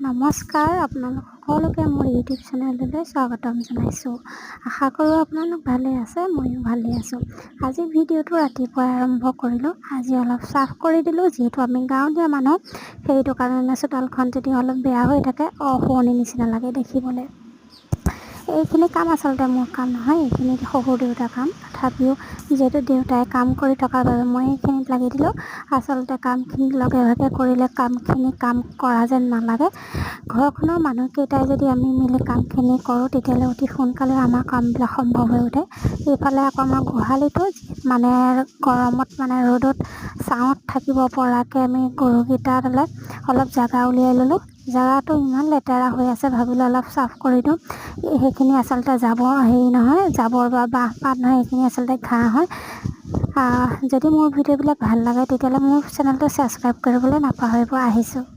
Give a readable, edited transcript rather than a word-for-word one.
নমস্কাৰ, আপোনালোক সকলোকে মোৰ ইউটিউব চেনেললৈ স্বাগতম জনাইছোঁ। আশা কৰোঁ আপোনালোক ভালে আছে। ময়ো ভালে আছোঁ। আজি ভিডিঅ'টো ৰাতিপুৱাই আৰম্ভ কৰিলোঁ। আজি অলপ চাফ কৰি দিলোঁ। যিহেতু আমি গাঁৱলীয়া মানুহ, সেইটো কাৰণে চোতালখন যদি অলপ বেয়া হৈ থাকে, অশুৱনি নিচিনা লাগে দেখিবলৈ। এইখিনি কাম আচলতে মোৰ কাম নহয়, এইখিনি শহুৰ দেউতাৰ কাম। তথাপিও যিহেতু দেউতাই কাম কৰি থকাৰ বাবে মই এইখিনিত লাগি দিলোঁ। আচলতে কামখিনি লগে ভাগে কৰিলে কামখিনি কাম কৰা যেন নালাগে। ঘৰখনৰ মানুহকেইটাই যদি আমি মিলি কামখিনি কৰোঁ, তেতিয়াহ'লে অতি সোনকালে আমাৰ কামবিলাক সম্ভৱ হৈ উঠে। এইফালে আকৌ আমাৰ গোহালিটো মানে গৰমত, মানে ৰ'দত ছাঁত থাকিব পৰাকৈ আমি গৰুকেইটালৈ অলপ জেগা উলিয়াই ল'লোঁ। জেগাটো ইমান লেতেৰা হৈ আছে, ভাবিলোঁ অলপ চাফ কৰি দিওঁ। সেইখিনি আচলতে জাবৰ হেৰি নহয়, জাবৰ বা বাঁহ পাত নহয়, সেইখিনি আচলতে ঘাঁহ হয়। যদি মোৰ ভিডিঅ'বিলাক ভাল লাগে, তেতিয়াহ'লে মোৰ চেনেলটো ছাবস্ক্ৰাইব কৰিবলৈ নাপাহৰিব। আহিছোঁ।